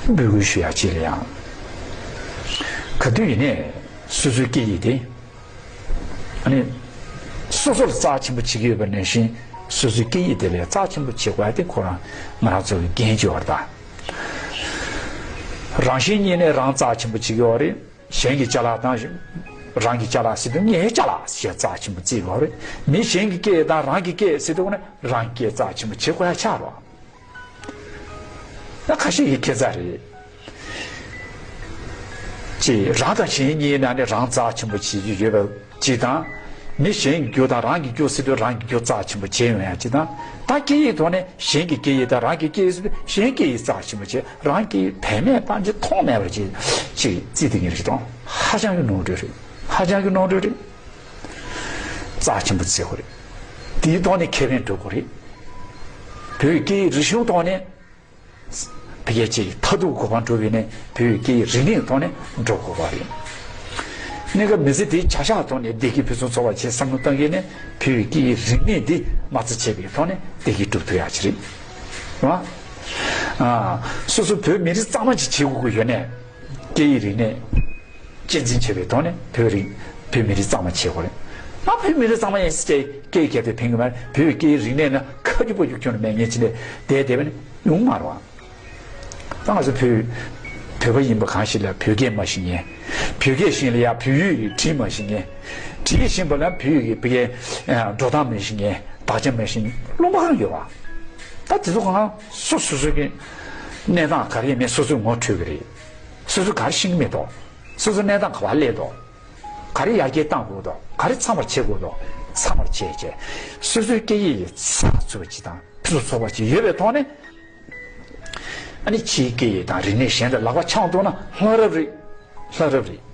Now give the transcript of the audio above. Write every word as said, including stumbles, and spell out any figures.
འབོད་སྐུལ་ཞུ་ཡག་ཅིག་ལ་ཡང་། ག་དུས་ཡིན་ནའི་སོ་སོའི་སྐད་ཡིག་དེ། ཨ་ནི། སོ་སོར་རྩ་ཆེན་པོ་བྱེད་ཀྱི་ཡོད་པ་ནང་བཞིན་སོ་སོའི་སྐད་ཡིག་དེ་ལས་རྩ་ཆེན་པོ་བྱེད་དགོས་ཡ་དེ་ཁོ་རང་ང་རང་ཚོ་གི་འགན་ཅིག་ཡོད་རེད་ད། རང་བཞིན་གཉིས་ནས་རང་རྩ་ཆེན་པོ་བྱེད་ཀྱི་ཡོད་རེད། གཞན་གྱི་ཅ་ལག་དང་། རང་གི་ཅ་ལག་ཟེར་དུས་ངའི་ཅ་ལག་ཞེས་རྩ་ཆེན་པོ་བརྩི་དགོས་རེད། མི་གཞན་གྱི་སྐད་དང་རང་གི་སྐད་ཟེར་དུས་ནི་རང་སྐད་རྩ་ཆེན་པོ་བྱེད་དགོས་ཡ་ཆགས་རོགས། ད་ཁ་ཤས་ཀྱི་སྐད་ཆ་རེད། ཅེས་རང་དང་གཞན་གཉིས་ནང་ནས་རང་རྩ་ཆེན་པོ་བྱེད་ཀྱི་ཡོད་པ་ཅིག་དང་། མི་གཞན་གྱི་རྒྱུ་དང་རང་གི་རྒྱུ་ཟེར་དུས་རང་གི་རྒྱུ་རྩ་ཆེན་པོ་བྱེད་ཡོང་ཡ་ཅིག་དང་། ད་སྐད་ཡིག་ཐོག་ནས་གཞན་གྱི་སྐད་ཡིག་དང་རང་གི་སྐད་ཡིག་ཟེར་དུས་གཞན་སྐད་ཡིག་རྩ་ཆེན་པོ་བྱེད། རང་སྐད་ཡིག་བེད་མེད་གཏོང་ཅིག་མཐོང་མེད་པར་ཅིག་ཅིག་བརྩི་དེ་ཉིད་རེད་དང་། ཧ་ཅང་གི་ནོར་འཁྲུལ་རེད། ཧ་ཅང་གི་ནོར་འཁྲུལ་རེད། རྩ་ཆེན་པོ་བརྩི་དགོས་རེད། དེའི་ཐོག་ནས་ཁེ་ཕན་སྒྲུབ་དགོས་རེད། བོད་ཀྱི་སྐད་ཡིག་རིག་གཞུང་ཐོག་ནས། བོད་སྐད་ཀྱི་མཐར་ཐུག་གོ་འཕང་སྒྲུབ་པའི་ནས་བོད་ཀྱི་སྐད་ཡིག་རིག་གནས་ཐོག་ནས་འགྲོ་དགོས་པ་རེད། གནས་སྐབས་མི་ཚེ་འདིའི་བྱ་གཞག་ཐོག་ནས་བདེ་སྐྱིད་ཕུན་སུམ་ཚོགས་པ་ཆེད་བསམ་བློ་བཏང་གིན་ནས་བོད་ཀྱི་སྐད་ཡིག་རིག་གནས་འདི་མ་རྩ་བྱས་པའི་ཐོག་ནས་བདེ་སྐྱིད་སྒྲུབ་ཐུབ་ཡག་ཅིག་རེད། རེད་བ། ཨ། སོ་སོ་བོད་མི་རིགས་གཙང་མ་ཅིག་བྱེད་དགོས་ཀྱི་ཡོད་ནས། སྐད་ཡིག་རིག་གནས་གཅེས་འཛིན་བྱེད་པའི་ཐོག་ནས་བོད་རིགས་བོད་མི་རིགས་གཙང་མ་བྱེད་དགོས་རེད། ང་བོད་མི་རིགས་གཙང་མ་ཡིན་ཟེར་སྐད་སྐད་རྒྱབ་དེ་ཕན་གྱི་མ་རེད། བོད་ཀྱི་རིག་གནས་ལ་ཁ་རྒྱུ་པ་རྒྱུ་ཁྱོན་ནས་མེད་ངེས་ཅི་ལས་དེ་དེ་བས་ནི་ཡོང་མ་རེད་བ། ད་ང་ཚོ་བོད་བོད་པ་ཡིན་པ་གང་ཞིག་ལ་བོད་སྐད་མ་ཤེས་མཁན། བོད་སྐད་ཤེས་ལ་ཡ་བོད་ཡིག་བྲིས་མ་ཤེས་མཁན། བྲིས་ཤེས་པ་ལ་བོད་ཡིག་གི་བོད་སྐད་འགྲོ་སྟངས་མི་ཤེས་མཁན། དག་ཆ་མི་ཤེས་མཁན་རློམ་པ་གང་ཡོད་བ། ད་དེ་ཚོ་གང་སོ་སོ་སོ་གི་གནས་སྟངས་ག་རེ་ཡིན་མིན་སོ་སོས་ངོ་འཕྲོད་ཀྱི་རེད། སོ་སོ་ག་རེ་ཤེས་ཀྱི་མེད་དོ། སོ་སོ་གནས་སྟངས་ག་བ་སླེབས་དོ། ག་རེ་ཡར་རྒྱས་གཏང་དགོས་དོ། ག་རེ་ཚང་བར་བྱེད་དགོས་དོ། ཚང་བར་བྱས་བྱས། སོ་སོའི་སྐད་ཡིག་ཡི་ཚགས་ཚུད་པ་ཅིག་དང་ཕུན་སུམ་ཚོགས་པ་ཅིག་ཡོད་པའི་ཐོག་ནས། ཨ་ནི་ཕྱིའི་སྐད་ཡིག་དང་རིག་གནས་གཞན་དང་ལག་པ་འཆང་ཐུབ་ན་ལྷ་རབ་རེད། ལྷ་རབ་རེད།